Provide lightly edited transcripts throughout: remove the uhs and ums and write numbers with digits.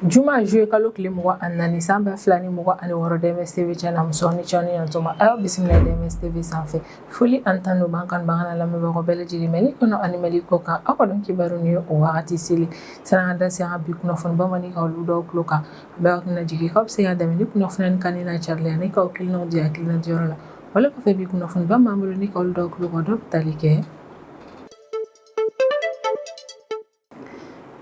Juma juillet kalo tile 24 san 2026, DMS TV chaîne na, musow ni cɛw ni yantuma, a y'aw bisimila DMS TV sanfɛ. Foli ani tanu b'an kanubaga n'a lamɛnbagaw bɛɛ lajɛlen Mali kɔnɔ ani Mali kɔ kan. Aw ka dɔn kibaru ni o wagati seli sani an ka da se an ka bi kunnafoni ba ma ni ka olu dɔw tulo kan, an bɛ aw hakilina jigin k'aw bɛ se ka dɛmɛ ni kunnafoni kanu n'a carili ani k'aw hakilinaw di hakilina diyɔrɔ la. Wale kɔfɛ, bi kunnafoni ba b'an bolo ni ka olu dɔw tulo kan, dɔw bɛ tali kɛ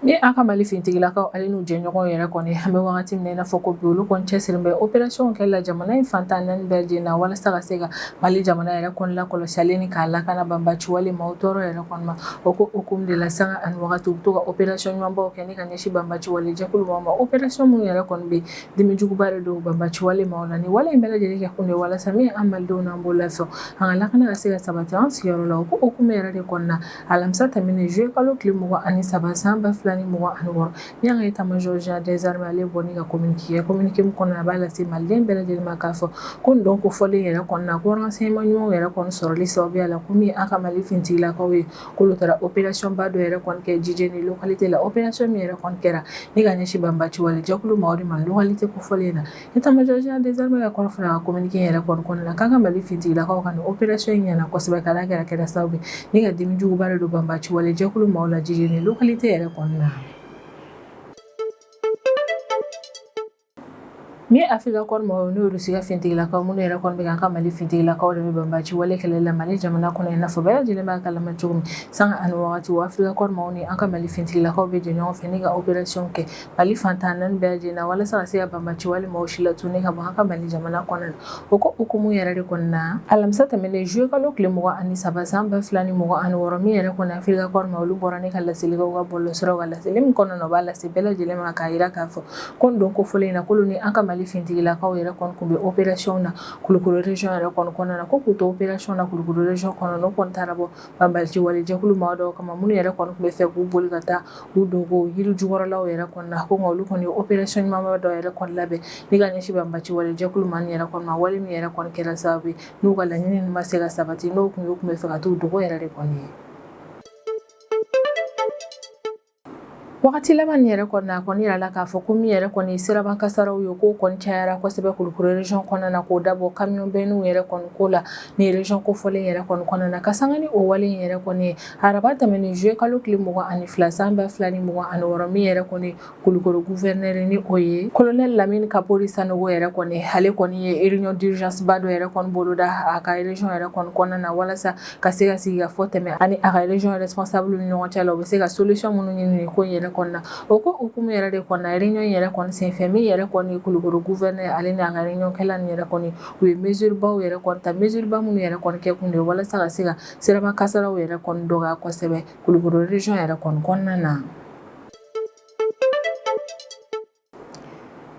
ni an ka Mali finitigilakaw ale n'u jɛɲɔgɔnw yɛrɛ kɔni. An bɛ wagati min na i n'a fɔ ko bi, olu kɔni cɛsiri bɛ opération kɛli la jamana in fan 14 bɛɛ lajɛlen na, walasa ka se ka Mali jamana yɛrɛ kɔni lakɔlɔsi ale ni k'a lakana banbaci wale maaw tɔɔrɔ yɛrɛ kɔni ma. O ko hukumu de la, sanga ani wagati, u bɛ to ka opération ɲumanbaw kɛ ni ka ɲɛsin banbaci wale jɛkulu maaw ma, opération minnu yɛrɛ kɔni bɛ dimijuguba de don banbaci wale maaw la. Ni wale in bɛɛ lajɛlen kɛ kun de walasa min an malidenw n'an bololafɛnw, an ka lakana ka se ka sabati an sigiyɔrɔ la. O ko hukumu yɛrɛ de kɔnɔna, alamisa tɛmɛnen juillet kalo tile 23 san 2026, ni an ka état major général des armées ale bɔ ni ka communiqué kɛ, communiqué min kɔnɔna, a b'a lase maliden bɛɛ lajɛlen ma k'a fɔ ko nin don kofɔlen yɛrɛ kɔnɔna, ko renseignement ɲumanw yɛrɛ kɔni sɔrɔli sababuya la, ko min an ka Mali finitigilakaw ye, k'olu taara opération ba dɔ yɛrɛ kɔni kɛ Jijeni localité la, opération min yɛrɛ kɔni kɛra ni ka ɲɛsin banbaci wale jɛkulu maaw de ma localité kofɔlen na. État-major général des armées ka kɔrɔfɔ la ka communiqué yɛrɛ kɔni kɔnɔna la, k'an ka Mali finitigilakaw ka nin opération in ɲɛna kosɛbɛ, ka d'a kan a kɛra sababu ye ni ka dimi juguba de don banbaci wale jɛkulu maaw la Jijeni localité yɛrɛ kɔnɔna na. Min ye Africa Corps maaw ye, n'o ye Rusi ka finitigilakaw minnu yɛrɛ kɔni bɛ k'an ka Mali finitigilakaw dɛmɛ banbaci wale kɛlɛli la Mali jamana kɔnɔ, i n'a fɔ bɛɛ lajɛlen b'a kalama cogo min, sanga ani wagati, o Africa Corps maaw ni an ka Mali finitigilakaw bɛ jɛ ɲɔgɔn fɛ ni ka opération kɛ Mali fan 14 bɛɛ lajɛlen na, walasa ka se ka banbaci wale maaw si latunu ka bɔ an ka Mali jamana kɔnɔ na. O ko hukumu yɛrɛ de kɔnɔna na, alamisa tɛmɛnen juillet kalo tile 23 san 2026, min yɛrɛ kɔni Africa Corps ma, olu bɔra ni ka laseli kɛ u ka bɔlɔlɔsiraw kan. Laseli min kɔnɔna na, u b'a lase bɛɛ lajɛlen ma k'a jira k'a fɔ ko nin don kofɔlen in na, k'olu ni an ka Mali finitigilakaw yɛrɛ kɔni tun bɛ opération na Kulukoro région yɛrɛ kɔni kɔnɔna na. Ko k'u to opération na Kulukoro région kɔnɔ, n'o kɔni taara bɔ banbaci wale jɛkulu maa dɔw kama minnu yɛrɛ kɔni tun bɛ fɛ k'u boli ka taa u dogo yiri jukɔrɔlaw yɛrɛ kɔnɔna na, ko nka olu kɔni ye opération ɲumanba dɔ yɛrɛ kɔni labɛn ni ka ɲɛsin banbaci wale jɛkulu maa nin yɛrɛ kɔni ma, wale min yɛrɛ kɔni kɛra sababu ye n'u ka laɲini ma se ka sabati, n'o kun tun bɛ fɛ ka t'u dogo yɛrɛ de kɔni ye. Wagati laban nin yɛrɛ kɔni na, a kɔni yirala k'a fɔ ko min yɛrɛ kɔni ye siraban kasaraw ye, k'o kɔni cayara kosɛbɛ Kulukoro région kɔnɔna na, k'o dabɔ camion bennew yɛrɛ kɔni ko la ni région kofɔlen yɛrɛ kɔni kɔnɔna na. Ka sanga ni o wale in yɛrɛ kɔni ye, araba tɛmɛnen juillet kalo tile 22 san 2026, min yɛrɛ kɔni Kulukoro gouverneur, ni o ye colonel Lamine Kapori Sanogo yɛrɛ kɔni, ale kɔni ye réunion d'urgence ba dɔ yɛrɛ kɔni boloda a ka région yɛrɛ kɔni kɔnɔna na, walasa ka se ka sigikafɔ tɛmɛ ani a ka région responsable ni ɲɔgɔn cɛ la, u bɛ se ka solution minnu ɲini nin ko in yɛrɛ kɔnɔna na. O ko hukumu yɛrɛ de kɔnɔna, réunion yɛrɛ kɔni senfɛ, min yɛrɛ kɔni Kulukoro gouverneur ale ni a ka réunion kɛla nin yɛrɛ kɔni, u ye mesure baw yɛrɛ kɔni ta, mesure ba minnu yɛrɛ kɔni kɛ kun de ye walasa ka se ka siraba kasaraw yɛrɛ kɔni dɔgɔya kosɛbɛ Kulukoro région yɛrɛ kɔni kɔnɔna na.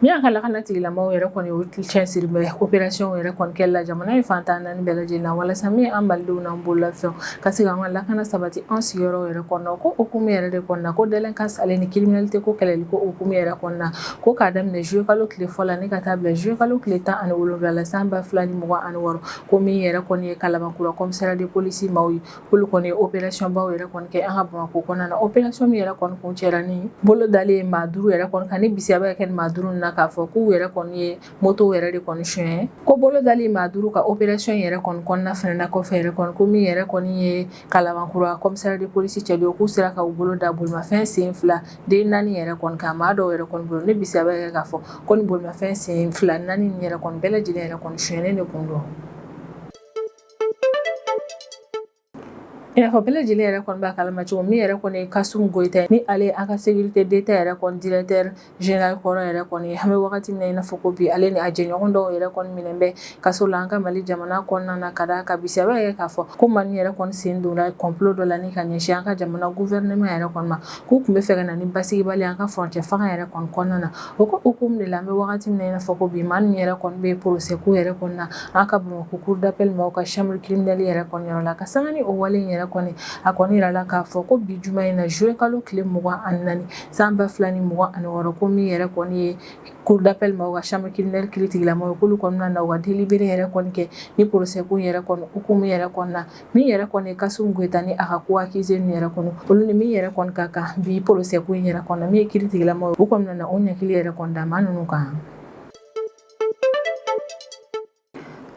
Min y'an ka lakana tigilamaaw yɛrɛ kɔni, o cɛsiri bɛ opération yɛrɛ kɔni kɛli la jamana in fan 14 bɛɛ lajɛlen na, walasa min an malidenw n'an bololafɛnw ka se k'an ka lakana sabati an sigiyɔrɔ yɛrɛ kɔnɔ. Ko hukumu yɛrɛ de kɔnɔna, ko délinquance ale ni criminalité ko kɛlɛli ko hukumu yɛrɛ kɔnɔna, ko k'a daminɛ juillet kalo tile fɔlɔ la ni ka taa bila juillet kalo tile 17 la san 2026, ko min yɛrɛ kɔni ye Kalabankura commissariat de police maaw ye, olu kɔni ye opération baw yɛrɛ kɔni kɛ an ka Bamakɔ kɔnɔna na, opération min yɛrɛ kɔni kuncɛra ni bolo dalen maa 5 yɛrɛ kɔni kan, ni bisiya bɛ kɛ ni maa 5 na k'a fɔ k'u yɛrɛ kɔni ye moto yɛrɛ de kɔni suɲɛ. Ko bolo dalen maa 5 ka opération yɛrɛ kɔni kɔnɔna fɛnɛ na kɔfɛ yɛrɛ kɔni, ko min yɛrɛ kɔni ye Kalabankura commissariat de police cɛdenw, k'u sera ka u bolo da bolimafɛn sen fila den 4 yɛrɛ kɔni kan maa dɔw yɛrɛ kɔni bolo, ni bisiya bɛ kɛ k'a fɔ ko ni bolimafɛn sen fila 4 nin yɛrɛ kɔni bɛɛ lajɛlen yɛrɛ kɔni suɲɛnen de kun don. I n'a fɔ bɛɛ lajɛlen yɛrɛ kɔni b'a kalama cogo min yɛrɛ kɔni ye Kasum Goyita ni ale an ka sécurité d'État yɛrɛ kɔni directeur général kɔrɔ yɛrɛ kɔni, an bɛ wagati min na i n'a fɔ ko bi, ale ni a jɛɲɔgɔn dɔw yɛrɛ kɔni minɛnen bɛ kaso la an ka Mali jamana kɔnɔna na, ka d'a kan bisiya bɛ kɛ k'a fɔ ko maa nin yɛrɛ kɔni sen donna complot dɔ la ni ka ɲɛsin an ka jamana gouvernement yɛrɛ kɔni ma, k'u tun bɛ fɛ ka na ni basigibali an ka furancɛ fanga yɛrɛ kɔni kɔnɔna na. O ko hukumu de la, an bɛ wagati min na i n'a fɔ ko bi, maa nin yɛrɛ kɔni bɛ procès ko yɛrɛ kɔnɔna na an ka Bamakɔ cour d'appel maaw ka chambre criminelle yɛrɛ kɔni yɔrɔ la. Ka sanga ni o wale in yɛrɛ kɔni, a kɔni yirala k'a fɔ ko bi juma in na, juillet kalo tile 24 san 2026, ko min yɛrɛ kɔni ye cour d'appel maaw ka chambre criminelle kiiritigilamaw ye, k'olu kɔni na u ka délibéré yɛrɛ kɔni kɛ ni procès ko yɛrɛ kɔni hukumu yɛrɛ kɔnɔna na. Min yɛrɛ kɔni Kasum Goyita ni a ka co-accusé ninnu yɛrɛ kɔni, olu ni min yɛrɛ kɔni ka kan bi procès ko in yɛrɛ kɔnɔ, min ye kiiritigilamaw ye, u kɔni nana o ɲangili yɛrɛ kɔni da maa ninnu kan.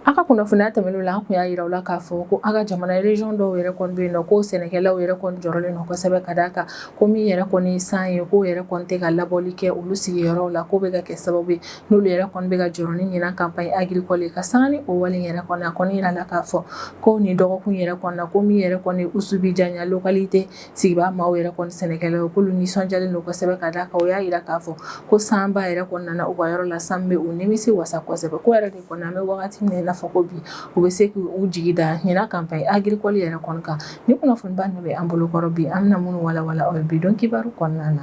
An ka kunnafoniya tɛmɛnenw la, an tun y'a yira aw la k'a fɔ ko an ka jamana région dɔw yɛrɛ kɔni bɛ yen nɔ, ko sɛnɛkɛlaw yɛrɛ kɔni jɔrɔlen don kosɛbɛ, ka d'a kan ko min yɛrɛ kɔni san ye, k'o yɛrɛ kɔni tɛ ka labɔli kɛ olu sigiyɔrɔw la, k'o bɛ ka kɛ sababu ye n'olu yɛrɛ kɔni bɛ ka jɔrɔ ni ɲinan campagne agricole ye. Ka sanga ni o wale yɛrɛ kɔni, a kɔni yirala k'a fɔ ko nin dɔgɔkun yɛrɛ kɔnɔna na, ko min yɛrɛ kɔni Usubijanya localité sigibaa maaw yɛrɛ kɔni sɛnɛkɛlaw, k'olu nisɔndiyalen don kosɛbɛ, ka d'a kan o y'a yira k'a fɔ ko sanba yɛrɛ kɔni nana u ka yɔrɔ la, san bɛ u nimisi wasa kosɛbɛ. Ko yɛrɛ de kɔni, an bɛ wagati min na i n'a fɔ ko bi, u bɛ se k'u jigi da ɲinan campagne agricole yɛrɛ kɔni kan. Ni kunnafoniba ninnu bɛ an bolo kɔrɔ bi, an bɛna minnu walawala aw ye bi don kibaru kɔnɔna na.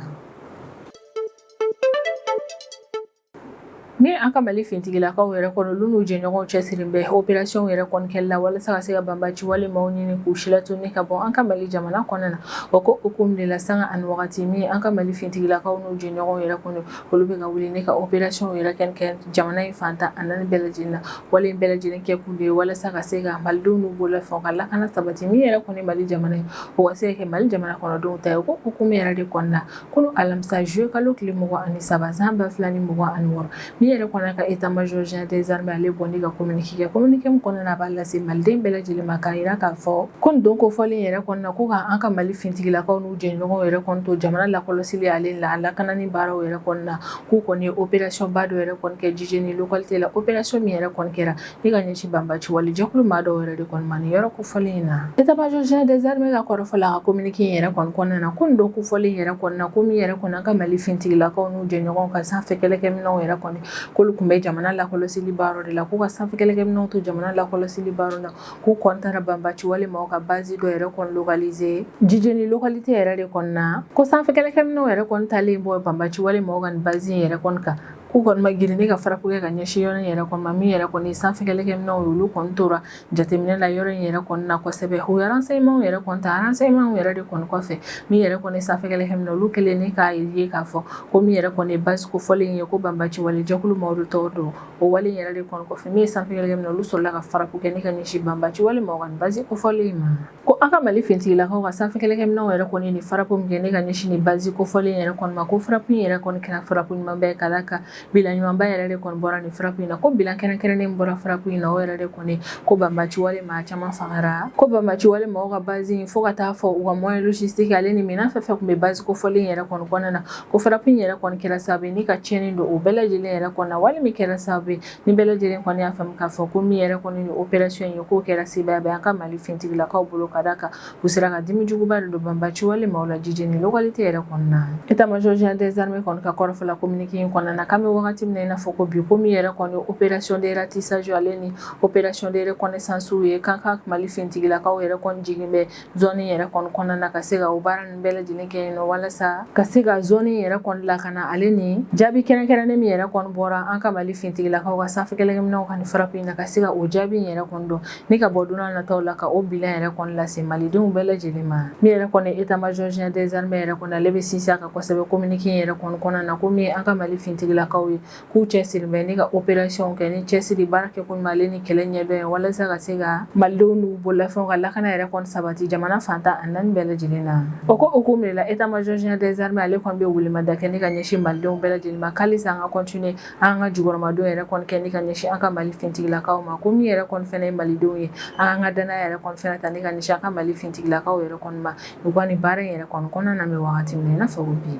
Min an ka Mali finitigilakaw yɛrɛ kɔni, olu n'u jɛɲɔgɔnw cɛsirilen bɛ opération yɛrɛ kɔni kɛli la walasa ka se ka banbaci wale maaw ɲini k'u silatunu ka bɔ an ka Mali jamana kɔnɔna na. O ko hukumu de la, sanga ani wagati min an ka Mali finitigilakaw n'u jɛɲɔgɔnw yɛrɛ kɔni, olu bɛ ka wuli ne ka opération yɛrɛ kɛ jamana in fan 14 bɛɛ lajɛlen na. Wale in bɛɛ lajɛlen kɛ kun de ye walasa ka se ka malidenw n'u bolofɛnw ka lakana sabati. Min yɛrɛ kɔni Mali jamana ye, o ka se ka kɛ Mali jamana kɔnɔdenw ta ye. O ko hukumu yɛrɛ de kɔnɔna, kunun alamisa juillet kalo tile 23 san 2026, min yɛrɛ kɔni ka état major général des armées, ale bɔ ni ka communiqué kɛ. Communiqué min kɔnɔna na, a b'a lase maliden bɛɛ lajɛlen ma, k'a yira k'a fɔ ko nin don kofɔlen yɛrɛ kɔnɔna na, ko ka an ka Mali finitigilakaw n'u jɛɲɔgɔnw yɛrɛ kɔni to jamana lakɔlɔsili ale la, a lakanani baaraw yɛrɛ kɔnɔna na, k'u kɔni ye opération ba dɔ yɛrɛ kɔni kɛ Jijeni localité la. Opération min yɛrɛ kɔni kɛra ni ka ɲɛsin banbaci wale jɛkulu maa dɔw yɛrɛ de kɔni ma nin yɔrɔ kofɔlen in na. État-major général des armées ka kɔrɔfɔ la, a ka communiqué in yɛrɛ kɔni kɔnɔna na, ko nin don kofɔlen yɛrɛ kɔnɔna na, ko min yɛrɛ kɔni an ka Mali finitigilakaw n'u jɛɲɔgɔnw ka sanfɛ kɛlɛkɛminɛnw yɛrɛ kɔni, k'olu tun bɛ jamana lakɔlɔsili baara de la, k'u ka sanfɛ kɛlɛkɛminɛnw to jamana lakɔlɔsili baara la, k'u kɔni taara banbaci wale maaw ka base dɔ yɛrɛ kɔni localiser Jijeni localité yɛrɛ de kɔnɔna na. Ko sanfɛ kɛlɛkɛminɛnw yɛrɛ kɔni taalen bɔ banbaci wale maaw ka nin base in yɛrɛ kɔni kan, k'u kɔni ma girin ne ka frappe kɛ ka ɲɛsin yɔrɔ in yɛrɛ kɔni ma. Min yɛrɛ kɔni sanfɛ kɛlɛkɛminɛnw ye, olu kɔni tora jateminɛ la yɔrɔ in yɛrɛ kɔni na kosɛbɛ. U ye renseignement yɛrɛ kɔni ta. Renseignement yɛrɛ de kɔni kɔfɛ, min yɛrɛ kɔni sanfɛ kɛlɛkɛminɛn, olu kɛlen ne k'a ye k'a fɔ ko min yɛrɛ kɔni base kofɔlen ye, ko banbaci wale jɛkulu maaw de tɔgɔ don. O wale yɛrɛ de kɔni kɔfɛ, min ye sanfɛ kɛlɛkɛminɛn, olu sɔrɔla ka frappe kɛ ne ka ɲɛsin banbaci wale maaw ka base kofɔlen ma. Ko an ka Mali finitigilakaw ka sanfɛ kɛlɛkɛminɛnw yɛrɛ kɔni ni frappe min kɛ ne ka ɲɛsin ni base kofɔlen yɛrɛ kɔni ma, ko frappe in yɛrɛ kɔni kɛra frappe ɲumanba ye, ka d'a kan bilan ɲumanba yɛrɛ de kɔni bɔra nin frappe in na. Ko bilan kɛrɛnkɛrɛnnen bɔra frappe in na, o yɛrɛ de kɔni ko banbaci wale maa caman fagara, ko banbaci wale maaw ka base in, fo ka taa fɔ u ka moyen logistique ale ni minɛn fɛn fɛn tun bɛ base kofɔlen yɛrɛ kɔni kɔnɔna na, ko frappe in yɛrɛ kɔni kɛra sababu ye ni ka tiɲɛni don o bɛɛ lajɛlen yɛrɛ kɔnɔna na. Wale min kɛra sababu ye ni bɛɛ lajɛlen kɔni y'a faamu k'a fɔ ko min yɛrɛ kɔni ni opération ye, k'o kɛra sebaaya bɛ an ka Mali finitigilakaw bolo, ka d'a kan u sera ka dimi juguba de don banbaci wale maaw la Jijeni localité yɛrɛ kɔnɔna. État-major général des armées kɔni ka kɔrɔfɔ la communiqué in kɔnɔna na, k'an bɛ wagati min na i n'a fɔ ko bi, ko min yɛrɛ kɔni opération de ratissage ale ni opération de reconnaissance ye, k'an ka Mali finitigilakaw yɛrɛ kɔni jigin bɛ zone yɛrɛ kɔni kɔnɔna na, ka se ka o baara ninnu bɛɛ lajɛlen kɛ yen nɔ, walasa ka se ka zone yɛrɛ kɔni lakana. Ale ni jaabi kɛrɛnkɛrɛnnen min yɛrɛ kɔni bɔra an ka Mali finitigilakaw ka sanfɛ kɛlɛkɛminɛnw ka nin frappe in na, ka se ka o jaabi in yɛrɛ kɔni dɔn ni ka bɔ don nataw la, ka o bilan yɛrɛ kɔni lase malidenw bɛɛ lajɛlen ma. Min yɛrɛ kɔni état-major général des armées yɛrɛ kɔni, ale bɛ sinsin a kan kosɛbɛ communiqué in yɛrɛ kɔni kɔnɔna na, ko min an ka Mali finitigilakaw ye, k'u cɛsiri bɛ ni ka opération kɛ ni cɛsiri, baara kɛ ko ɲuman ale ni kɛlɛ ɲɛdɔn ye, walasa ka se ka malidenw n'u bololafɛnw ka lakana yɛrɛ kɔni sabati jamana fan 14 bɛɛ lajɛlen na. O ko hukumu de la, état-major général des armées ale kɔni bɛ welemada kɛ ni ka ɲɛsin malidenw bɛɛ lajɛlen ma, k'halisa an ka continuer an ka jukɔrɔmadon yɛrɛ kɔni kɛ ni ka ɲɛsin an ka Mali finitigilakaw ma. Ko min yɛrɛ kɔni fɛnɛ ye malidenw ye, an ka danaya yɛrɛ kɔni fɛnɛ ta ni ka ɲɛsin an ka Mali finitigilakaw yɛrɛ kɔni ma, u ka nin baara in yɛrɛ kɔni kɔnɔna na, bɛ wagati min na i n'a fɔ ko bi.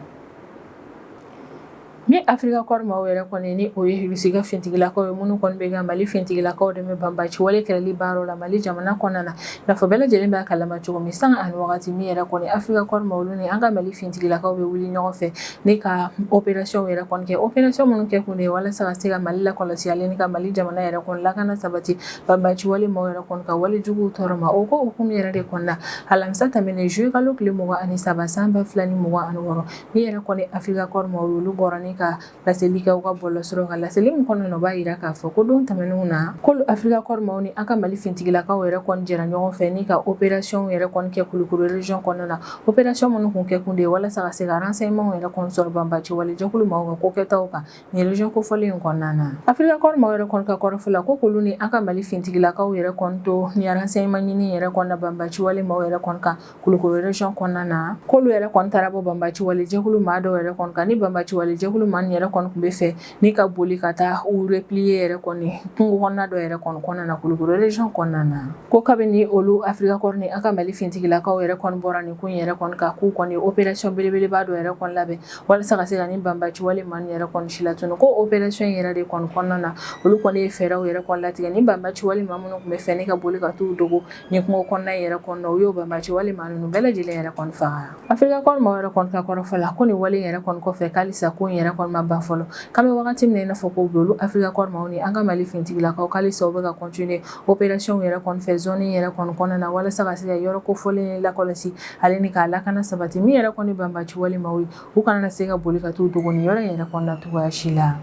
Ni Africa Corps maaw yɛrɛ kɔni, ni o ye Russie ka finitigilakaw ye, minnu kɔni bɛ ka Mali finitigilakaw dɛmɛ banbaci wale kɛlɛli baaraw la Mali jamana kɔnɔna na, n'a fɔ bɛɛ lajɛlen b'a kalama cogo min, sanga ani wagati min yɛrɛ kɔni Africa Corps maaw ni an ka Mali finitigilakaw bɛ wuli ɲɔgɔn fɛ ni ka opération yɛrɛ kɔni kɛ. Opération minnu kɛ kun de ye walasa ka se ka Mali lakɔlɔsi ale ni ka Mali jamana yɛrɛ kɔni lakana sabati banbaci wale maaw yɛrɛ kɔni ka wale juguw tɔɔrɔ ma. O ko hukumu yɛrɛ de kɔnɔna, alamisa tɛmɛnen juillet kalo tile 23 san 2026, min yɛrɛ kɔni Africa Corps maaw, olu bɔra ni ka ka laseli kɛ u ka bɔlɔlɔsiraw kan. Laseli min kɔnɔna na, u b'a jira k'a fɔ ko don tɛmɛnenw na, k'olu Africa Corps maaw ni an ka Mali finitigilakaw yɛrɛ kɔni jɛra ɲɔgɔn fɛ ni ka opération yɛrɛ kɔni kɛ Kulukoro région kɔnɔna na. Opération minnu kun kɛ kun de ye walasa ka se ka renseignement yɛrɛ kɔni sɔrɔ banbaanci wale jɛkulu maaw ka kokɛtaw kan nin région kofɔlen in kɔnɔna na. Africa Corps maaw yɛrɛ kɔni ka kɔrɔfɔ la, ko k'olu ni an ka Mali finitigilakaw yɛrɛ kɔni to ni renseignement ɲini yɛrɛ kɔni na banbaanci wale maaw yɛrɛ kɔni kan Kulukoro région kɔnɔna na, k'olu yɛrɛ kɔni taara bɔ banbaanci wale jɛkulu maa dɔw yɛrɛ kɔni kan, ni banbaanci wale jɛkulu maa nin yɛrɛ kɔni tun bɛ fɛ ni ka boli ka taa u replier yɛrɛ kɔni kungo kɔnɔna dɔ yɛrɛ kɔni kɔnɔna na Kulukoro région kɔnɔna na. Ko kabini olu Africa Corps ni an ka Mali finitigilakaw yɛrɛ kɔni bɔra nin ko in yɛrɛ kɔni kan, k'u kɔni opération belebeleba dɔ yɛrɛ kɔni labɛn walasa ka se ka nin banbaanci wale maa nin yɛrɛ kɔni silatunu. Ko opération in yɛrɛ de kɔni kɔnɔna na, olu kɔni ye fɛɛrɛw yɛrɛ kɔni latigɛ ni banbaanci wale maa minnu tun bɛ fɛ ni ka boli ka t'u dogo nin kungo kɔnɔna yɛrɛ kɔnɔna, u y'o banbaanci wale maa ninnu bɛɛ lajɛlen yɛrɛ kɔni faga. Africa Corps maaw yɛrɛ kɔni ka kɔrɔfɔ la, ko nin wale yɛrɛ kɔni kɔfɛ, k'alisa ko in yɛrɛ kɔni ma ban fɔlɔ. K'an bɛ wagati min na i n'a fɔ ko bi, olu Africa Corps maaw ni an ka Mali finitigilakaw, k'alisa u bɛ ka continuer opération yɛrɛ kɔni fɛ zone yɛrɛ kɔni kɔnɔna na, walasa ka se ka yɔrɔ kofɔlen lakɔlɔsi ale ni k'a lakana sabati. Min yɛrɛ kɔni banbaanci wale maaw ye, u kana na se ka boli ka t'u dogo nin yɔrɔ in yɛrɛ kɔnɔna cogoya si la.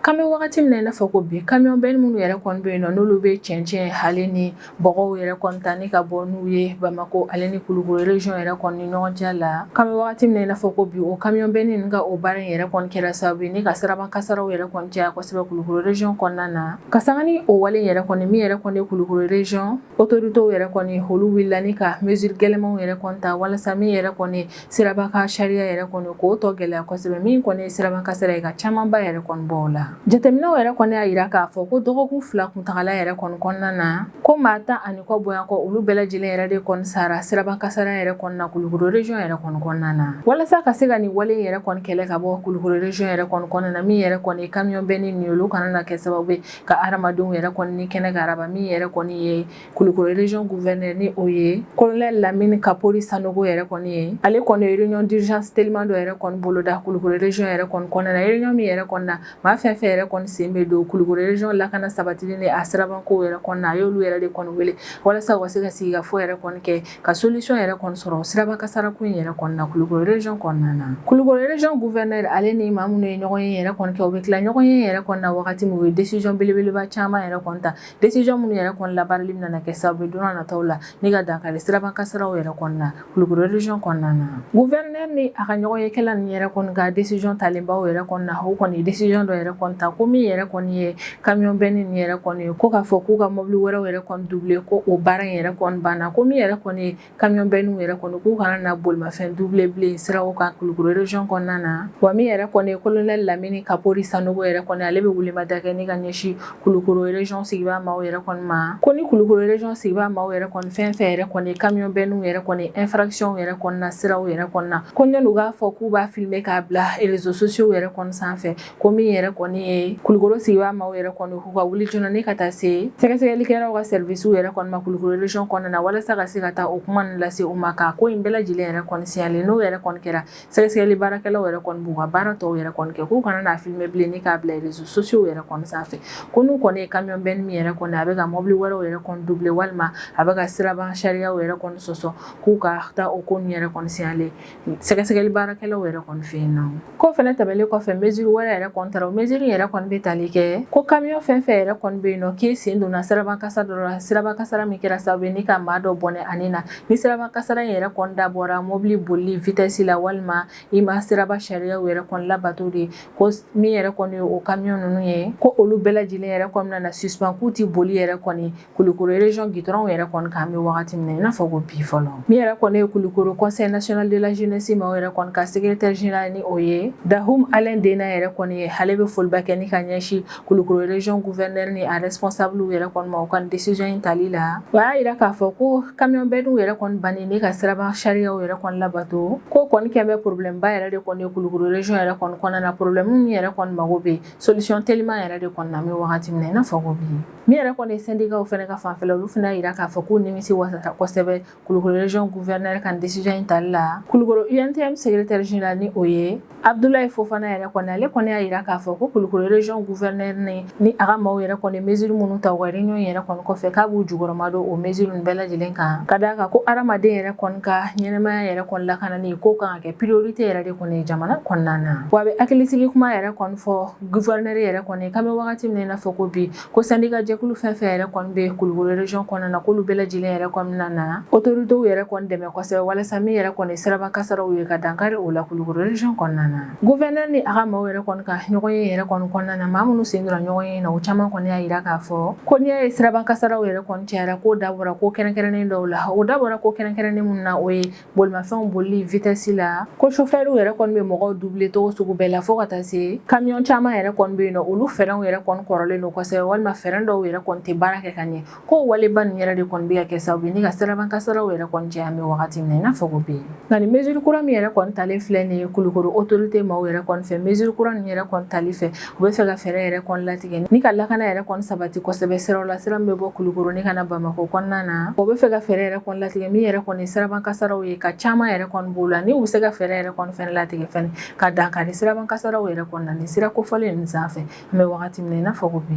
K'an bɛ wagati min na i n'a fɔ ko bi, camion benne minnu yɛrɛ kɔni bɛ yen nɔ, n'olu bɛ cɛncɛn ale ni bɔgɔw yɛrɛ kɔni ta ni ka bɔ n'u ye Bamakɔ ale ni Kulukoro région yɛrɛ kɔni ni ɲɔgɔn cɛ la, k'an bɛ wagati min na i n'a fɔ ko bi, o camion benne ninnu ka o baara in yɛrɛ kɔni kɛra sababu ye ni ka siraba kasaraw yɛrɛ kɔni caya kosɛbɛ Kulukoro région kɔnɔna na. Ka sanga ni o wale yɛrɛ kɔni, min yɛrɛ kɔni ye Kulukoro région autorités yɛrɛ kɔni, olu wulila ni ka mesure gɛlɛnmanw yɛrɛ kɔni ta walasa min yɛrɛ kɔni siraba ka sariya yɛrɛ kɔni k'o tɔ gɛlɛya kosɛbɛ, min kɔni ye siraba kasara ye, ka camanba yɛrɛ kɔni bɔ o la. Jateminɛw yɛrɛ kɔni y'a jira k'a fɔ ko dɔgɔkun 2 kuntagala yɛrɛ kɔni kɔnɔna na, ko maa 10 ni kɔ bonya kɔ, olu bɛɛ lajɛlen yɛrɛ de kɔni sara siraba kasara yɛrɛ kɔni na Kulukoro région yɛrɛ kɔni kɔnɔna na. Walasa ka se ka nin wale yɛrɛ kɔni kɛlɛ ka bɔ Kulukoro région yɛrɛ kɔni kɔnɔna na, min yɛrɛ kɔni ye camion benne nin, olu kana na kɛ sababu ye ka hadamadenw yɛrɛ kɔni ni kɛnɛ karaba, min yɛrɛ kɔni ye Kulukoro région gouverneur, ni o ye colonel Lamine Kapori Sanogo yɛrɛ kɔni ye, ale kɔni ye réunion d'urgence teliman dɔ yɛrɛ kɔni boloda Kulukoro région yɛrɛ kɔni kɔnɔna na. Réunion min yɛrɛ kɔni na, maa fɛn fɛn yɛrɛ kɔni sen bɛ don Kulukoro région lakana sabatili ni a sirabankow yɛrɛ kɔni na, a y'olu yɛrɛ de kɔni wele walasa u ka se ka sigikafɔ yɛrɛ kɔni kɛ ka solution yɛrɛ kɔni sɔrɔ siraba kasara ko in yɛrɛ kɔni na Kulukoro région kɔnɔna na. Kulukoro région gouverneur ale ni maa minnu ye ɲɔgɔn ye yɛrɛ kɔni kɛ, u bɛ tila ɲɔgɔn ye yɛrɛ kɔni na wagati min, u ye décision belebeleba caman yɛrɛ kɔni ta, décision minnu yɛrɛ kɔni labaarali bɛna kɛ sababu ye don n'a nataw la ni ka dankari siraba kasaraw yɛrɛ kɔni na Kulukoro région kɔnɔna na. Gouverneur ni a ka ɲɔgɔnyekɛla ninnu yɛrɛ kɔni ka décision talenbaw yɛrɛ kɔni na, u kɔni ye décision dɔ yɛrɛ kɔni ta ko min yɛrɛ kɔni ye camion benne nin yɛrɛ kɔni ye, ko k'a fɔ k'u ka mobili wɛrɛw yɛrɛ kɔni doubler, ko o baara in yɛrɛ kɔni banna. Ko min yɛrɛ kɔni ye camion bennew yɛrɛ kɔni, k'u kana na bolimafɛn doubler bilen siraw kan Kulukoro région kɔnɔna na. Wa min yɛrɛ kɔni ye colonel Lamine Kapori Sanogo yɛrɛ kɔni, ale bɛ welemada kɛ ni ka ɲɛsin Kulukoro région sigibaa maaw yɛrɛ kɔni ma, ko ni Kulukoro région sigibaa maaw yɛrɛ kɔni fɛn fɛn yɛrɛ kɔni camion bennew yɛrɛ kɔni infraction yɛrɛ kɔni na siraw yɛrɛ kɔni na, ko yan'u k'a fɔ k'u b'a filmer k'a bila réseaux sociaux yɛrɛ kɔni sanfɛ, ko min yɛrɛ kɔni ye Kulukoro sigibaa maaw yɛrɛ kɔni, k'u ka wuli joona ni ka taa se sɛgɛsɛgɛlikɛlaw ka service yɛrɛ kɔni ma Kulukoro région kɔnɔna na, walasa ka se ka taa o kuma ninnu lase u ma, k'a ko in bɛɛ lajɛlen yɛrɛ kɔni signaler. N'o yɛrɛ kɔni kɛra, sɛgɛsɛgɛli baarakɛlaw yɛrɛ kɔni b'u ka baara tɔw yɛrɛ kɔni kɛ, k'u kana n'a filmer bilen ni k'a bila réseaux sociaux yɛrɛ kɔni sanfɛ. Ko n'u kɔni ye camion benne min yɛrɛ kɔni a bɛ ka mobili wɛrɛw yɛrɛ kɔni doubler, walima a bɛ ka siraba sariyaw yɛrɛ kɔni sɔsɔ, k'u ka taa o ko ninnu yɛrɛ kɔni signaler sɛgɛsɛgɛli baarakɛlaw yɛrɛ kɔni fɛ yen nɔ. Ko fɛnɛ tɛmɛnen kɔfɛ, mesure wɛrɛ yɛrɛ kɔni tara. O mesure yɛrɛ kɔni bɛ tali kɛ ko camion fɛn fɛn yɛrɛ kɔni bɛ yen nɔ k'e sen donna siraba kasara dɔ la, siraba kasara min kɛra sababu ye ni ka maa dɔ bɔnɛ ani na, ni siraba kasara in yɛrɛ kɔni dabɔra mobili bolili vitesse la, walima i ma siraba sariyaw yɛrɛ kɔni labato de, ko min yɛrɛ kɔni ye o camion ninnu ye, ko olu bɛɛ lajɛlen yɛrɛ kɔni bɛna na suspend, k'u ti boli yɛrɛ kɔni Kulukoro région goudron yɛrɛ kɔni kan an bɛ wagati min na i n'a fɔ ko bi fɔlɔ. Min yɛrɛ kɔni ye Kulukoro Conseil national de la jeunesse maaw yɛrɛ kɔni ka secrétaire général, ni o ye Dahum Alain Dena yɛrɛ kɔni ye, ale bɛ foliba kɛ ni ka ɲɛsin Kulukoro région gouverneur ni a responsable yɛrɛ kɔni ma u ka décision in tali la. O y'a yira k'a fɔ ko camion bennew yɛrɛ kɔni banni ni ka siraba sariyaw yɛrɛ kɔni labato, ko kɔni kɛn bɛ problème ba yɛrɛ de kɔni ye Kulukoro région yɛrɛ kɔni kɔnɔna na, problème min yɛrɛ kɔni mago bɛ solution teliman yɛrɛ de kɔni na an bɛ wagati min na i n'a fɔ ko bi. Min yɛrɛ kɔni ye syndicat fɛnɛ ka fanfɛla, olu fana y'a yira k'a fɔ k'u nimisi wasara kosɛbɛ Kulukoro région gouverneur ka décision in tali la. Kulukoro UNTM secrétaire général, ni o ye Abdoulaye Fofana yɛrɛ kɔni, ale kɔni y'a yira k'a fɔ ko Kulukoro Kulukoro région gouverneur ni a ka maaw yɛrɛ kɔni mesure minnu ta u ka réunion yɛrɛ kɔni kɔfɛ, k'a b'u jukɔrɔma don o mesure ninnu bɛɛ lajɛlen kan, ka d'a kan ko hadamaden yɛrɛ kɔni ka ɲɛnamaya yɛrɛ kɔni lakanani ko kan ka kɛ priorité yɛrɛ de kɔni ye jamana kɔnɔna na. Wa a bɛ hakilisigi kuma yɛrɛ kɔni fɔ gouverneur yɛrɛ kɔni k'an bɛ wagati min na i n'a fɔ ko bi, ko syndicat jɛkulu fɛn fɛn yɛrɛ kɔni bɛ Kulukoro région kɔnɔna na, k'olu bɛɛ lajɛlen yɛrɛ kɔni bɛna na autorités yɛrɛ kɔni dɛmɛ kosɛbɛ walasa min yɛrɛ kɔni siraba kasaraw ye, ka dankari o la Kulukoro région kɔnɔna na. Gouverneur ni a ka maaw yɛrɛ kɔni ka ɲɔgɔnye yɛrɛ kɔni kɔnɔna na, maa minnu sen donna ɲɔgɔnye na, o caman kɔni y'a jira k'a fɔ ko n'i y'a ye siraba kasaraw yɛrɛ kɔni cayara, k'o dabɔra ko kɛrɛnkɛrɛnnen dɔw la. O dabɔra ko kɛrɛnkɛrɛnnen minnu na, o ye bolimafɛnw bolili vitesse la, ko chauffeur yɛrɛ kɔni bɛ mɔgɔw doubler cogo sugu bɛɛ la, fo ka taa se camion caman yɛrɛ kɔni bɛ yen nɔ, olu frein yɛrɛ kɔni kɔrɔlen don kosɛbɛ, walima frein dɔw yɛrɛ kɔni tɛ baara kɛ ka ɲɛ. Ko waleba nin yɛrɛ de kɔni bɛ ka kɛ sababu ye ni ka siraba kasaraw yɛrɛ kɔni caya an bɛ wagati min na i n'a fɔ ko bi. Nka nin mesure kura min yɛrɛ kɔni talen filɛ nin ye Kulukoro autorité maaw yɛrɛ kɔni fɛ, mesure kura nin yɛrɛ kɔni tali fɛ, u bɛ fɛ ka fɛɛrɛ yɛrɛ kɔni latigɛ ni ka lakana yɛrɛ kɔni sabati kosɛbɛ siraw la, sira min bɛ bɔ Kulukoro ni ka na Bamakɔ kɔnɔna na. O bɛ fɛ ka fɛɛrɛ yɛrɛ kɔni latigɛ min yɛrɛ kɔni siraba kasaraw ye, ka caman yɛrɛ kɔni b'o la, ni u bɛ se ka fɛɛrɛ yɛrɛ kɔni fɛnɛ latigɛ fɛnɛ ka dankari siraba kasaraw yɛrɛ kɔni na nin sira kofɔlen ninnu sanfɛ an bɛ wagati min na i n'a fɔ ko bi.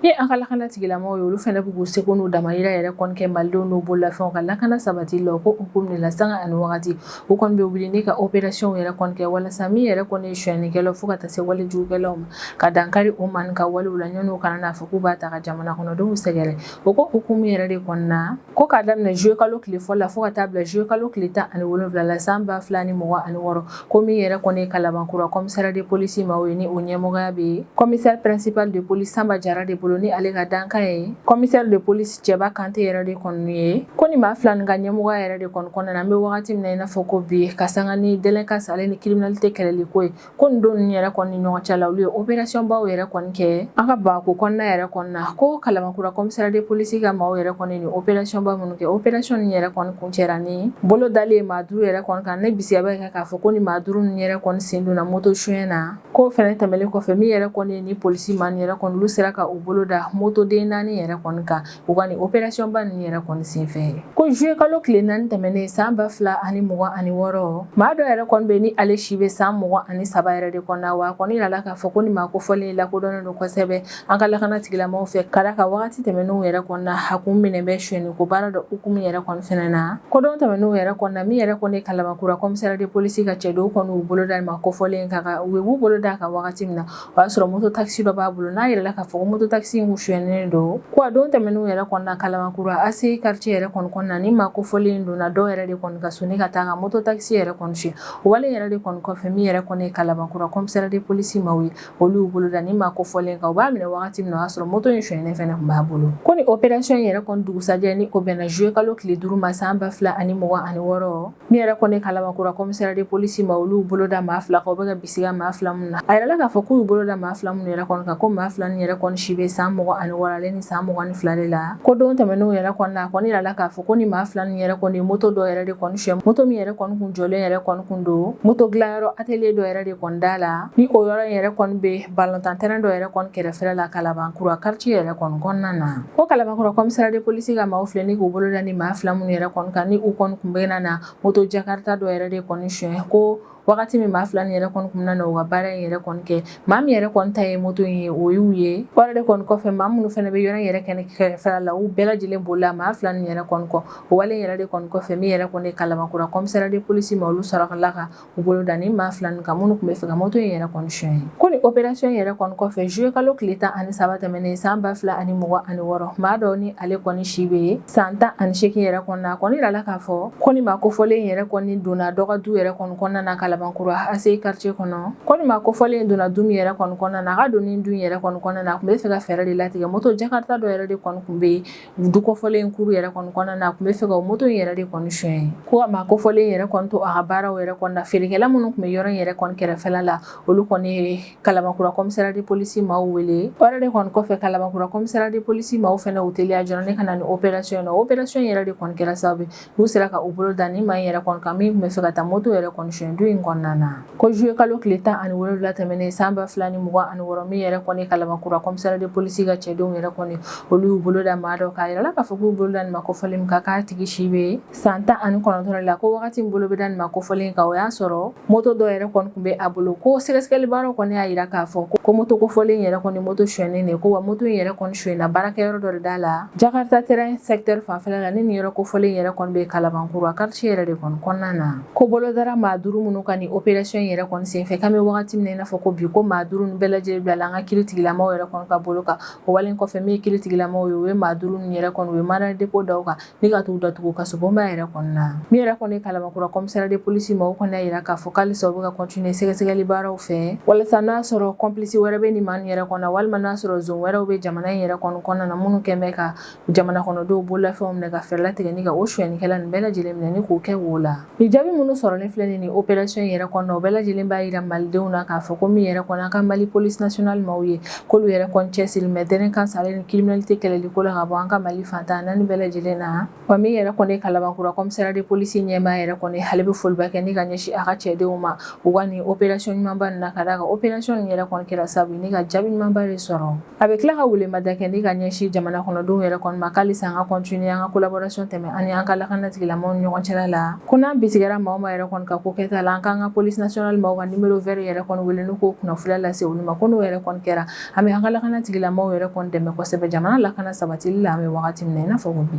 Ni an ka lakana tigilamɔgɔw ye, olu fana bɛ k'u seko n'u damayira yɛrɛ kɔni kɛ malidenw n'u bololafɛnw ka lakana sabati la. Ko hukumu de la, sanga ani wagati, u kɔni bɛ wuli ni ka opération yɛrɛ kɔni kɛ walasa min yɛrɛ kɔni ye sonyɛnikɛlaw fo ka taa se walejugukɛlaw ma, ka dankari o ma ka walew la, ɲɔni u kana n'a fɔ k'u b'a ta ka jamana kɔnɔdenw sɛgɛrɛ. O ko hukumu yɛrɛ de kɔnɔna na, ko k'a daminɛ juillet kalo tile fɔlɔ la fo ka taa bila juillet kalo tile 17 la san 2026, ko min yɛrɛ kɔni ye Kalabankura commissariat de police maaw ye, ni o ɲɛmɔgɔya bɛ commissaire principal de police Sanba Jara de bolo, ni ale ka dankan ye commissaire de police Cɛba Kante yɛrɛ de kɔni ye, ko ni maa fila nin ka ɲɛmɔgɔya yɛrɛ de kɔni kɔnɔna na, an bɛ wagati min na i n'a fɔ ko bi, ka sanga ni délinquance ale ni criminalité kɛlɛli ko ye, ko nin don ninnu yɛrɛ kɔni ni ɲɔgɔn cɛ la, olu ye opération baw yɛrɛ kɔni kɛ an ka Bamakɔ kɔnɔna yɛrɛ kɔni na. Ko Kalabankura commissariat de police ka maaw yɛrɛ kɔni ni opération ba minnu kɛ, opération nin yɛrɛ kɔni kuncɛra ni bolo dalen maa 5 yɛrɛ kɔni kan, ne bisiya bɛ kɛ k'a fɔ ko ni maa 5 ninnu yɛrɛ kɔni sen donna moto suɲɛ na. K'o fɛnɛ tɛmɛlen kɔfɛ, min yɛrɛ kɔni ni polisi maa nin yɛrɛ kɔni, olu sera ka u bolo da motoden 4 yɛrɛ kɔni kan u ka nin opération ba ninnu yɛrɛ kɔni senfɛ. Ko juillet kalo tile 4 tɛmɛnen san 2026, maa dɔ yɛrɛ kɔni bɛ ni ale si bɛ san 23 yɛrɛ de kɔnɔ na, wa a kɔni yirala k'a fɔ ko ni maa kofɔlen lakodɔnnen don kosɛbɛ an ka lakana tigilamɔgɔw fɛ, ka d'a kan wagati tɛmɛnenw yɛrɛ kɔni na, a kun minɛ bɛ sonyɛni ko baara dɔ hukumu yɛrɛ kɔni fɛnɛ na. Ko don tɛmɛnenw yɛrɛ kɔni na, min yɛrɛ kɔni ye Kalabankura commissariat de police ka cɛdenw kɔni y'u bolo da maa kofɔlen kan, u b'u bolo da a kan wagati min na, o y'a sɔrɔ moto taxi dɔ b'a bolo, n'a yirala k'a fɔ ko moto taxi in kun sonyɛnen don. Ko a don tɛmɛnenw yɛrɛ kɔni na, Kalabankura ACI quartier yɛrɛ kɔni kɔnɔna na, ni maa kofɔlen donna dɔw yɛrɛ de kɔni ka so ni ka taa ka moto taxi yɛrɛ kɔni suɲɛ. O wale yɛrɛ de kɔni kɔfɛ, min yɛrɛ kɔni ye Kalabankura commissariat de police maaw ye, olu y'u bolo da ni maa kofɔlen kan, u b'a minɛ wagati min na, o y'a sɔrɔ moto in sonyɛnen fɛnɛ tun b'a bolo. Ko ni opération yɛrɛ kɔni dugusajɛ, ni o bɛnna juillet kalo tile 5 ma san 2026, min yɛrɛ kɔni Kalabankura commissariat de police ma, olu bolo da maa 2 kan, u bɛ ka bisiga maa 2 minnu na. A yirala k'a fɔ k'u y'u bolo da maa 2 minnu yɛrɛ kɔni kan, ko maa 2 nin yɛrɛ kɔni si bɛ san 26 ale ni san 22 de la. Ko don tɛmɛnenw yɛrɛ kɔni na, a kɔni yirala k'a fɔ ko ni maa 2 nin yɛrɛ kɔni ye moto dɔ yɛrɛ de kɔni suɲɛ, moto min yɛrɛ kɔni kun jɔlen yɛrɛ kɔni kun don moto dilanyɔrɔ atelier dɔ yɛrɛ de kɔni da la, ni o yɔrɔ in yɛrɛ kɔni bɛ balontan terrain dɔ yɛrɛ kɔni kɛrɛfɛ la Kalabankura quartier yɛrɛ kɔni kɔnɔna na. Ko Kalabankura commissariat de police ka maaw filɛ ni k'u bolo da ni maa 2 minnu yɛrɛ kɔni kan, ni u kɔni kun bɛ na moto Jakarta dɔ yɛrɛ de kɔni suɲɛ, ko wagati min maa 2 nin yɛrɛ kɔni kun bɛna na u ka baara in yɛrɛ kɔni kɛ, maa min yɛrɛ kɔni ta ye moto in ye, o y'u ye. O yɛrɛ de kɔni kɔfɛ, maa minnu fana bɛ yɔrɔ in yɛrɛ kɛnɛ kɛrɛfɛ la, u bɛɛ lajɛlen bolila maa 2 nin yɛrɛ kɔni kɔ. O wale yɛrɛ de kɔni kɔfɛ, min yɛrɛ kɔni ye Kalabankura commissariat de police ma, olu sɔrɔla ka u bolo da ni maa 2 nin kan minnu tun bɛ fɛ ka moto in yɛrɛ kɔni suɲɛ. Ko ni opération yɛrɛ kɔni kɔfɛ, juillet kalo tile 13 tɛmɛnen san 2026, maa dɔ ni ale kɔni si bɛ san 18 yɛrɛ kɔni na, a kɔni yirala k'a fɔ ko ni maa kofɔlen yɛrɛ kɔni donna dɔ ka du yɛrɛ kɔni kɔnɔna na Kalabankura ACI quartier kɔnɔ. Ko ni maa kofɔlen donna du min yɛrɛ kɔni kɔnɔna na, a ka donni du yɛrɛ kɔni kɔnɔna na, a tun bɛ fɛ ka fɛɛrɛ de latigɛ. Moto Jakarta dɔ yɛrɛ de kɔni tun bɛ du kofɔlen kuru yɛrɛ kɔni kɔnɔna na, a tun bɛ fɛ ka moto in yɛrɛ de kɔni suɲɛ. Ko ka maa kofɔlen yɛrɛ kɔni to a ka baaraw yɛrɛ kɔni na, feerekɛla minnu tun bɛ yɔrɔ in yɛrɛ kɔni kɛrɛfɛla la, olu kɔni ye Kalabankura commissariat de police maaw wele. O yɛrɛ de kɔni kɔfɛ, Kalabankura commissariat de police maaw fana u teliya joona ne ka na ni opération in na. Opération yɛrɛ de kɔni kɛra sababu n'u sera ka u bolo da ni maa in yɛrɛ kɔni kan min tun bɛ fɛ ka taa moto yɛrɛ kɔni suɲɛ du in kɔnɔ. kɔnɔna na. Ko juillet kalo tile 17 tɛmɛnen san 2026, min yɛrɛ kɔni Kalabankura commissariat de police ka cɛdenw yɛrɛ kɔni, olu y'u bolo da maa dɔ kan. A yirala k'a fɔ k'u bolo da nin maa kofɔlen min kan, k'a tigi si bɛ san 19 la. Ko wagati min bolo bɛ da nin maa kofɔlen kan, o y'a sɔrɔ moto dɔ yɛrɛ kɔni tun bɛ a bolo. Ko sɛgɛsɛgɛli baaraw kɔni y'a jira k'a fɔ ko moto kofɔlen yɛrɛ kɔni, moto sonyɛnen de ko, wa moto in yɛrɛ kɔni sonyɛna baarakɛyɔrɔ dɔ de da la Jakarta terrain secteur fanfɛla la. Ni nin yɔrɔ kofɔlen yɛrɛ kɔni bɛ Kalabankura quartier yɛrɛ de kɔni kɔnɔna na. Ko bolo dara maa duuru minnu kan nin opération yɛrɛ kɔni senfɛ, k'an bɛ wagati min na i n'a fɔ ko bi, ko maa duuru ninnu bɛɛ lajɛlen bilala an ka kiiritigilamaw yɛrɛ kɔni ka bolo kan. O wale kɔfɛ, min ye kiiritigilamaw ye, u ye maa duuru ninnu yɛrɛ kɔni, u ye mandat de dépôt da u kan ni ka t'u datugu kasobonba yɛrɛ kɔnɔna na. Min yɛrɛ kɔni Kalabankura commissariat de police ma, o kɔni y'a jira k'a fɔ k'alisa u bɛ ka continuer sɛgɛsɛgɛli baaraw fɛ, walasa n'a sɔrɔ complice wɛrɛ bɛ nin maa ninnu yɛrɛ kɔnɔ, walima n'a sɔrɔ zon wɛrɛw bɛ jamana in yɛrɛ kɔni kɔnɔna na, minnu kɛn bɛ ka jamana kɔnɔdenw bololafɛnw minɛ, ka fɛɛrɛ latigɛ ni ka o sonyɛnikɛla ninnu bɛɛ lajɛlen minɛ ni k'u kɛ wo la. Nin jaabi minnu sɔrɔlen filɛ nin opération yɛrɛ kɔnɔ, o bɛɛ lajɛlen b'a jira malidenw na k'a fɔ ko min yɛrɛ kɔni an ka Mali police nationale maaw ye, k'olu yɛrɛ kɔni cɛsirilen bɛ délinquance ale ni criminalité kɛlɛli ko la ka bɔ an ka Mali fan 14 bɛɛ lajɛlen na. Wa min yɛrɛ kɔni Kalabankura commissariat de police ɲɛmaa yɛrɛ kɔni, ale bɛ foliba kɛ ni ka ɲɛsin a ka cɛdenw ma u ka nin opération ɲumanba nin na, ka d'a kan opération nin yɛrɛ kɔni kɛra sababu ye ni ka jaabi ɲumanba de sɔrɔ. A bɛ tila ka welemada kɛ ni ka ɲɛsin jamana kɔnɔdenw yɛrɛ kɔni ma, k'alisa an ka continuer an ka collaboration tɛmɛ ani an ka lakana tigilamɔgɔw ni ɲɔgɔn cɛla la. Ko n'an bisigara maa o maa yɛrɛ kɔni ka ko kɛta la, an k'an ka police nationale maaw ka numéro vert yɛrɛ kɔni wele n'u k'o kunnafoniya lase olu ma. Ko n'o yɛrɛ kɔni kɛra, an bɛ an ka lakana tigilamɔgɔw yɛrɛ kɔni dɛmɛ kosɛbɛ jamana lakana sabatili la, an bɛ wagati min na i n'a fɔ ko bi.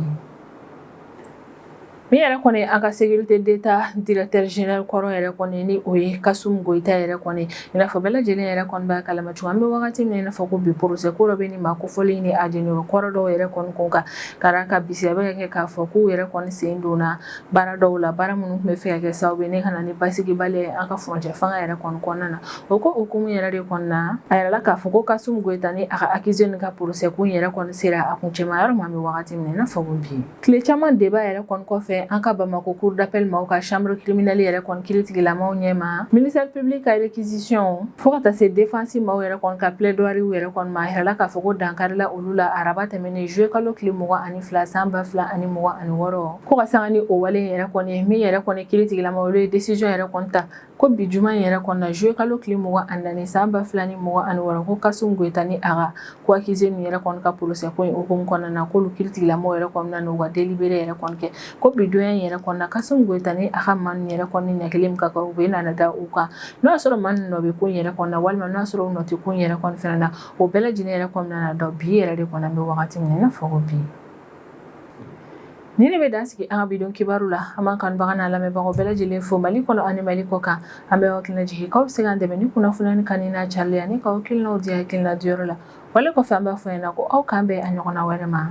Min yɛrɛ kɔni an ka sécurité d'État directeur général kɔrɔ yɛrɛ kɔni, ni o ye Kassoum Goïta yɛrɛ kɔni, i n'a fɔ bɛɛ lajɛlen yɛrɛ kɔni b'a kalama cogo, an bɛ wagati min na i n'a fɔ ko bi, procès ko dɔ bɛ nin maa kofɔlen ni a jɛɲɔgɔn kɔrɔ dɔw yɛrɛ kɔni kun kan, ka d'a kan bisigiya bɛ ka kɛ k'a fɔ k'u yɛrɛ kɔni sen donna baara dɔw la, baara minnu tun bɛ fɛ ka kɛ sababu ye ne ka na ni basigibaliya ye an ka furancɛ fanga yɛrɛ kɔni kɔnɔna na. O ko hukumu yɛrɛ de kɔnɔna, a yirala k'a fɔ ko Kassoum Goïta ni a ka accusé nin ka procès ko in yɛrɛ kɔni sera a kuncɛma yɔrɔ ma, an bɛ wagati min na i n'a fɔ ko bi. Tile caman débat yɛrɛ kɔni kɔfɛ, an ka Bamakɔ cour d'appel maaw ka chambre criminelle yɛrɛ kɔni kiiritigilamaw ɲɛma, ministère public ka réquisition fo ka taa se défense maaw yɛrɛ kɔni ka plaidoirie yɛrɛ kɔni ma, a yirala k'a fɔ ko dankarila olu la araba tɛmɛnen juillet kalo tile 22 san 2026. Ko ka sanga ni o wale yɛrɛ kɔni, min yɛrɛ kɔni kiiritigilamaw, olu ye décision yɛrɛ kɔni ta ko bi juma in yɛrɛ kɔnɔna, juillet kalo tile 24 san 2026, ko Kassoum Goïta ni a ka co accusé ninnu yɛrɛ kɔni ka procès ko in hukumu kɔnɔna na, k'olu kiiritigilamaw yɛrɛ kɔni na n'u ka délibéré yɛrɛ kɔni kɛ ko bi donya in yɛrɛ kɔnɔna, Kassoum Goïta ni a ka maa ninnu yɛrɛ kɔni ɲangili min ka kan, u bɛ nana da u kan, n'o y'a sɔrɔ maa ninnu nɔ bɛ ko in yɛrɛ kɔnɔna, walima n'o y'a sɔrɔ u nɔ tɛ ko in yɛrɛ kɔni fana na, o bɛɛ lajɛlen yɛrɛ kɔni nana dɔn bi yɛrɛ de kɔnɔ, an bɛ wagati min na i n'a fɔ ko bi. Nin de bɛ dan sigi an ka bi don kibaru la. An b'an kanubaga n'a lamɛnbagaw bɛɛ lajɛlen fo Mali kɔnɔ ani Mali kɔ kan. An bɛ aw hakilina jigin k'aw bɛ se k'an dɛmɛ ni kunnafoniya kanuni n'a carili ani k'aw hakilinaw di hakilina diyɔrɔ la. Wale kɔfɛ, an b'a fɔ ɲɛna ko aw k'an bɛn a ɲɔgɔnna wɛrɛ ma.